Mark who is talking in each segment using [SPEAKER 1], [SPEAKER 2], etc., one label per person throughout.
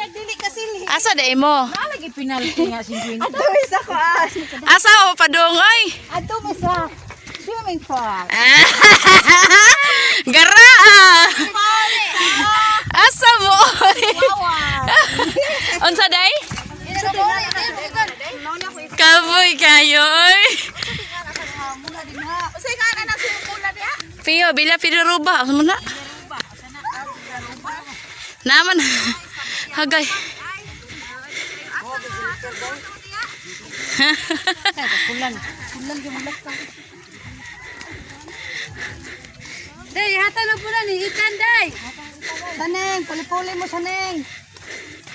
[SPEAKER 1] Dili kasi
[SPEAKER 2] Asa day mo?
[SPEAKER 3] Lagi penalty nga si
[SPEAKER 1] Ato mi sa kuan.
[SPEAKER 2] Asa mo padung oy?
[SPEAKER 1] Ato mi sa swimming pool.
[SPEAKER 2] Gara! Ah. Asa mo? Oy? Unsa day? Kapoy kayo oy.
[SPEAKER 1] Usay ka na swimming pool na diha?
[SPEAKER 2] Pio, bila pinuruba. Asa mo na? Naman. Hagay.
[SPEAKER 3] Day, hata na po na ni ikan day.
[SPEAKER 1] Saneng, puli-puli mo saneng.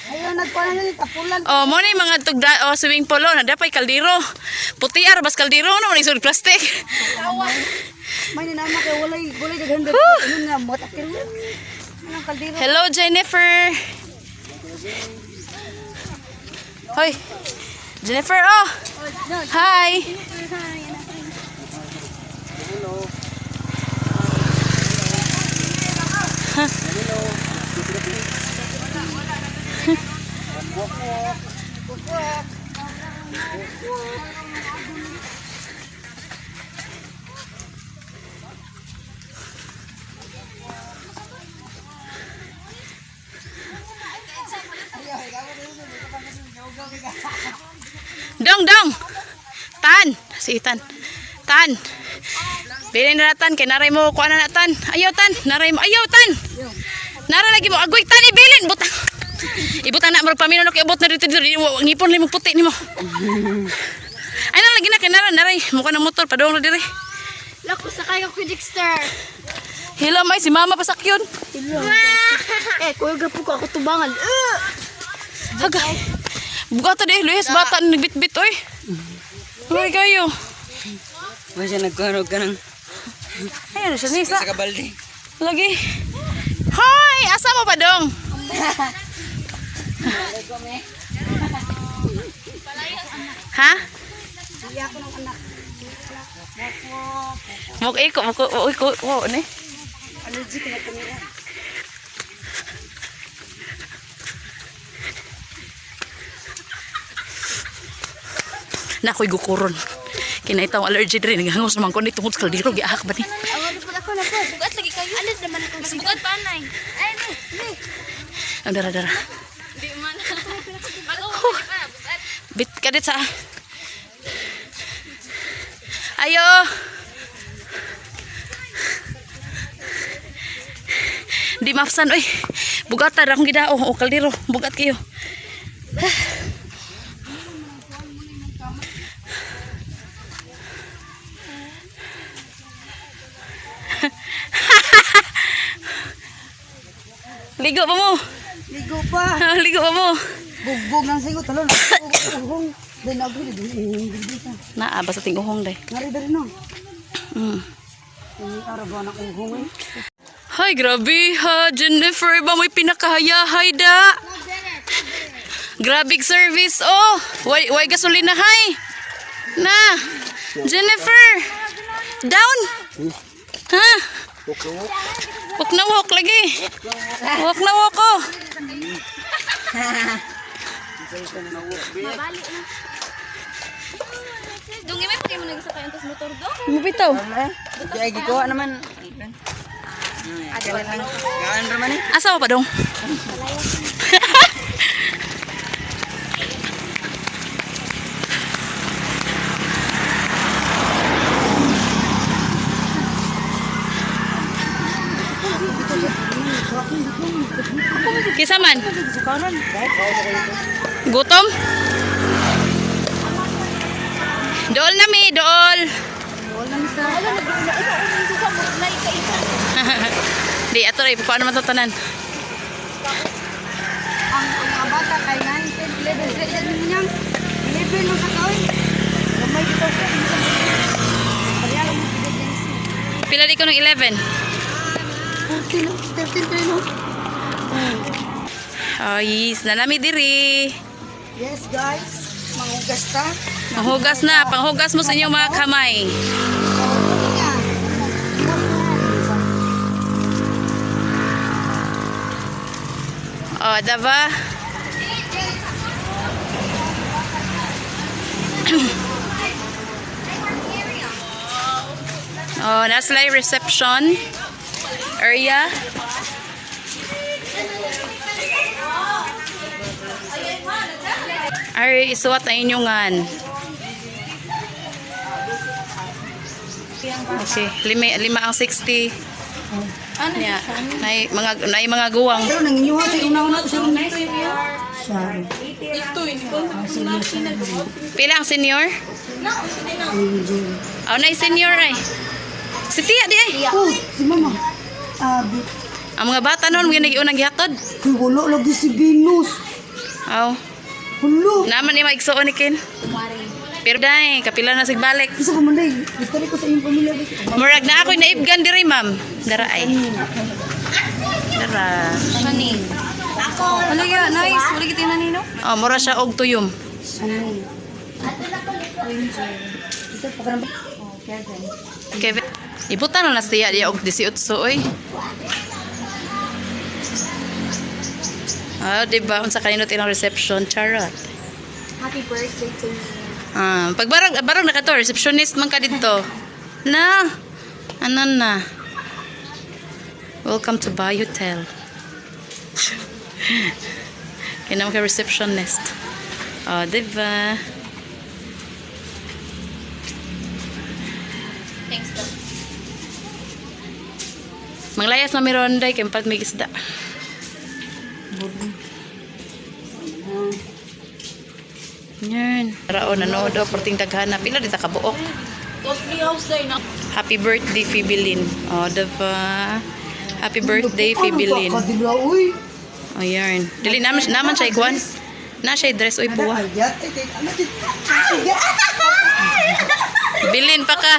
[SPEAKER 1] Ayun, nagkuha na ni tapulan.
[SPEAKER 2] Oh, mo ni mga tugda oh, swimming pool oh, na dapay kaldero. Puti ar bas kaldero no man isod plastic.
[SPEAKER 1] May ninama kay walay walay daghan daghan ano nga mo takil. Anong kaldero?
[SPEAKER 2] Hello, Jennifer. Hoy. Jennifer, oh. Hi. Dong, dong. Tan, si Tan. Tan. Bilin na tan kay naray mo kuan na tan. Ayaw tan, naray mo. Ayaw tan. Nara lagi mo agoy tan ibilin butang. Ibutang na murag pamino na kay ubot na dito dito. Ngipon lang mo puti nimo. Ay na lagi na kay nara naray mo ng motor padung na dire.
[SPEAKER 3] Lako sakay ko kay Dexter.
[SPEAKER 2] Hila may si mama pasakyon.
[SPEAKER 3] Eh, kuya gapo ko ako tubangan.
[SPEAKER 2] Haga. Bugata di Luis bata nagbitbit oy. Hoy kayo.
[SPEAKER 4] Wala siya nagkuhanog ka ng
[SPEAKER 2] Ayun siya nisa.
[SPEAKER 4] sa kabalde.
[SPEAKER 2] Lagi. Hoy, asa mo pa dong? Ha? Mok iko, mok iko, wo ni.
[SPEAKER 1] Allergic na kamera.
[SPEAKER 2] Na ako'y gukuron. Kinaita ang allergy diri naghangos naman ko ni tungod sa kaldero giahak ba ni.
[SPEAKER 3] Ako na po. Bugat lagi kayo. Alis naman ako. Mas bugat pa nay. Ay ni, ni.
[SPEAKER 2] Ang dara dara.
[SPEAKER 3] Di man. Bago pa bugat.
[SPEAKER 2] Bit kadit sa. Ayo. Di mapsan oy. Bugata ra akong gidao o kaldero, bugat kayo. Ligo pa mo.
[SPEAKER 1] Ligo pa.
[SPEAKER 2] Ligo pa mo.
[SPEAKER 1] Bugbog ng singot talo. Bugbog. Then agri di.
[SPEAKER 2] Naa basta tinguhong day.
[SPEAKER 1] Ngari diri no. Ini araw ba ng uhong eh.
[SPEAKER 2] Hay, grabe ha, Jennifer, ba may pinakahayahay da? Grabe service, oh. Why gasolina, hay? Na, Jennifer, down. Ha? Walk na walk lagi. Walk na walk, oh.
[SPEAKER 3] Dungi may pagay mo nagsakay ang tas motor do.
[SPEAKER 2] Mabitaw.
[SPEAKER 4] Di ay gikuha naman. Gaan raman eh.
[SPEAKER 2] Asa mo pa dong? Kisa man? Gutom? Dool na mi, dool. Di ato ray paano man to tanan.
[SPEAKER 1] Ang mga bata kay 9, 10, 11, 11 niyang 11 lang sa kaon. Gamay dito siya. Kaya lang mo
[SPEAKER 2] Pila di ko ng 11.
[SPEAKER 1] 14, 13 no.
[SPEAKER 2] Ay, nanami diri.
[SPEAKER 1] Yes guys, manghugas ta.
[SPEAKER 2] Panghugas na, panghugas mo sa inyong mga kamay. Oh, diba? Oh, nasa like reception area. Ay, isuwat na inyungan. Okay, lima, lima ang 60.
[SPEAKER 3] Ano
[SPEAKER 2] Yeah. Nay mga guwang.
[SPEAKER 1] Pero nanginyuha sa una-una ko sa Sorry.
[SPEAKER 2] Pila ang senior? Oh, nay senior ay. Si Tia di ay.
[SPEAKER 1] Oh, si mama. Abi.
[SPEAKER 2] Ang mga bata noon mga nagiunang gihatod.
[SPEAKER 1] Kuy, wala lagi si Venus.
[SPEAKER 2] Aw,
[SPEAKER 1] Hulo.
[SPEAKER 2] naman ni maigsuon ni Ken. Pero dai, kapila na sigbalik.
[SPEAKER 1] Isa ka man day. Gusto ko sa iyong pamilya.
[SPEAKER 2] Murag na ako'y naibgan diri, ma'am. Dara ay. Dara.
[SPEAKER 1] Ano ya, nice. Wala kita na nino.
[SPEAKER 2] Oh, mura siya og tuyom.
[SPEAKER 1] Ano? Isa pa ka Oh, Kevin.
[SPEAKER 2] Kevin, ibutan na na siya diya og 18 oy. Ah, di ba unsa kaninot ilang reception charot.
[SPEAKER 3] Happy birthday to me.
[SPEAKER 2] Ah, pag barang barang nakato receptionist man ka dito. Na. Ano na? Welcome to Biotel. Kaya naman ka receptionist. Oh, di ba?
[SPEAKER 3] Thanks, Dad.
[SPEAKER 2] Manglayas na meron day kay palit may isda. Yan. Rao nanood o perting daghana pila di ta kabuok. Happy birthday Phoebe Lynn. Oh, diba? Happy birthday Phoebe Lynn.
[SPEAKER 1] Kadila, uy.
[SPEAKER 2] Oh, yarn. Dili naman naman siya ikuan. Na siya dress oy buwa.
[SPEAKER 1] Ayat, ay, kay, ano, di-
[SPEAKER 2] Bilin pa ka.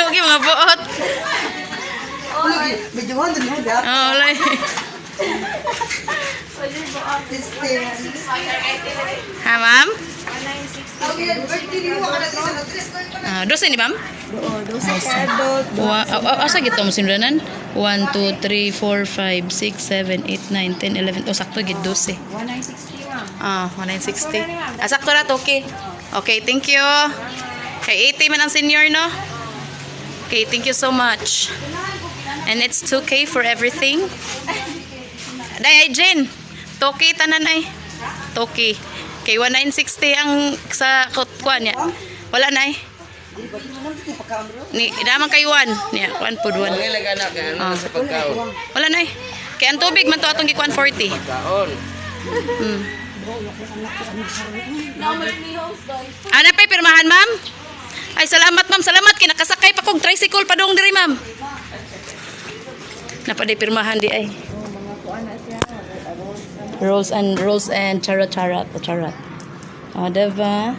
[SPEAKER 2] Okay mga buot.
[SPEAKER 1] Ano, medyo wonder na, da.
[SPEAKER 2] Oh, wala.
[SPEAKER 1] Este,
[SPEAKER 2] Ha, ma'am?
[SPEAKER 1] okay, birthday ni mo, kada isa na dress ko.
[SPEAKER 2] Ah, 12 ni ma'am?
[SPEAKER 1] Oo, 12 kadot.
[SPEAKER 2] Wa, oh, oh, asa gito mo sinundanan? 1 2 3 4 5 6 7 8 9 10 11. Oh, sakto gid 12.
[SPEAKER 4] 1960, ma'am.
[SPEAKER 2] Ah, 1960. Ah, sakto ra to, okay. Okay, thank you. Kay 80 man ang senior, no? Okay, thank you so much. And it's 2K for everything. Day ay Jen. 2K tanan ay. 2K. Kay 1960 ang sa kuan niya. Wala na ay. Ni daman kay 1. Niya, 1 pud 1.
[SPEAKER 4] Ang ilaga na kay ano sa pagkaon.
[SPEAKER 2] Wala na eh. Kaya ang tubig man to atong gikuan 40.
[SPEAKER 4] Pagkaon.
[SPEAKER 2] Ana pa pirmahan, ma'am? Ay salamat ma'am, salamat kay nakasakay pa kog tricycle padung diri ma'am. Napaday pirmahan di ay. Rolls and rolls and charot charot charot. Oh, diba?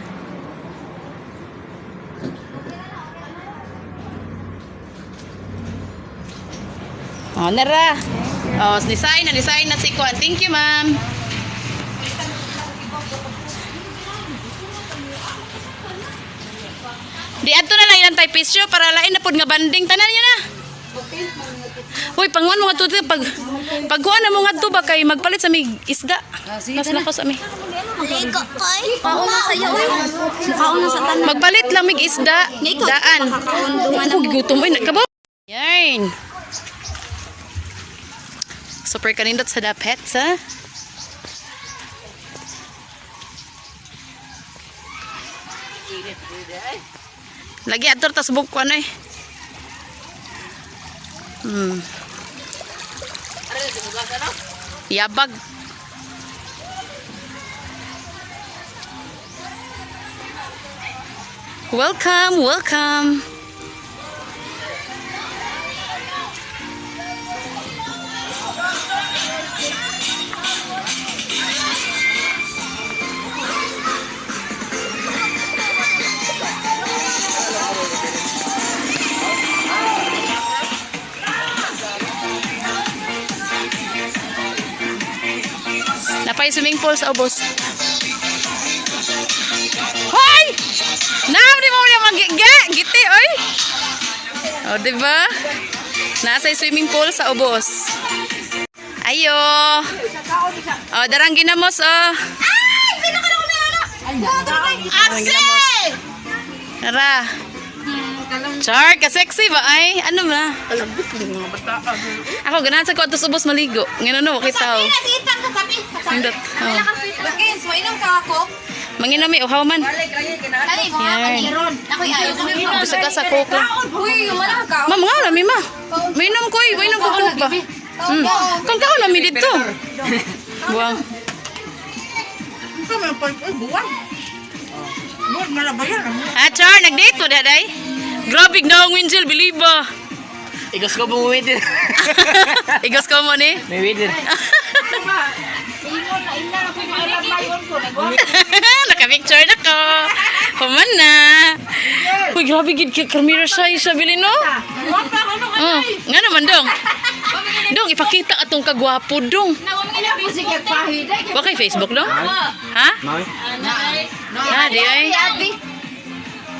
[SPEAKER 2] Oh, nara. Oh, design na si Kuan. Thank you, ma'am. Di adto na lang ilang tay pisyo para lain na pud nga banding tanan niya na. Hoy, panguan mo ngadto pag pagkuan na mo ngadto ba kay magpalit sa mig isda. Mas nako sa mi.
[SPEAKER 3] Ligo koy. Kaon na sa'yo, uy. Kaon na sa tanan.
[SPEAKER 2] Magpalit lang mig isda. Daan. Ako gigutom oy nagkabaw. Yarn. Super kanindot sa dapet sa. Lagi adto tas buk ko ano eh. Yabag. Welcome, welcome. Napay swimming pool sa ubos. Hoy! Naam di mo niya magige, giti oy. O di ba? Nasa swimming pool sa ubos. Ayo. Oh, darang ginamos oh.
[SPEAKER 3] Ay! Pila ka na ko na.
[SPEAKER 2] Darang ginamos. Tara. Char, ka-sexy ba ay? Ano ba? Ako ganahan sa ko ato sa ubos maligo. Ngano no, kita.
[SPEAKER 3] Sabi na si Ethan, kasabi. Kasabi.
[SPEAKER 2] Nindot. Oh.
[SPEAKER 1] Bakins, mainom ka ako.
[SPEAKER 2] Manginom mi uhaw man.
[SPEAKER 3] Kani mo nga
[SPEAKER 2] Yan.
[SPEAKER 3] kaniron. Ako'y ayaw.
[SPEAKER 2] Bisag ka sa koko.
[SPEAKER 1] Uy, wala ka.
[SPEAKER 2] Ma, mga mi ma. Mainom ko eh, mainom ko coke ba. Kung kaon na mi dito. Buwang. Ah, Char, nag-date mo daday? Grabe na ang Winjel, believe ba?
[SPEAKER 4] Igos ko bumuwi din.
[SPEAKER 2] Igos ko mo ni.
[SPEAKER 4] May weather.
[SPEAKER 2] Naka-picture na ko. Human na. Uy, grabe gid kay Carmira siya isa bilin no. Oh, nga naman dong. Dong, ipakita atong kagwapo dong. Wa kay Facebook dong? Ha?
[SPEAKER 4] Mami?
[SPEAKER 2] Ah, di ay.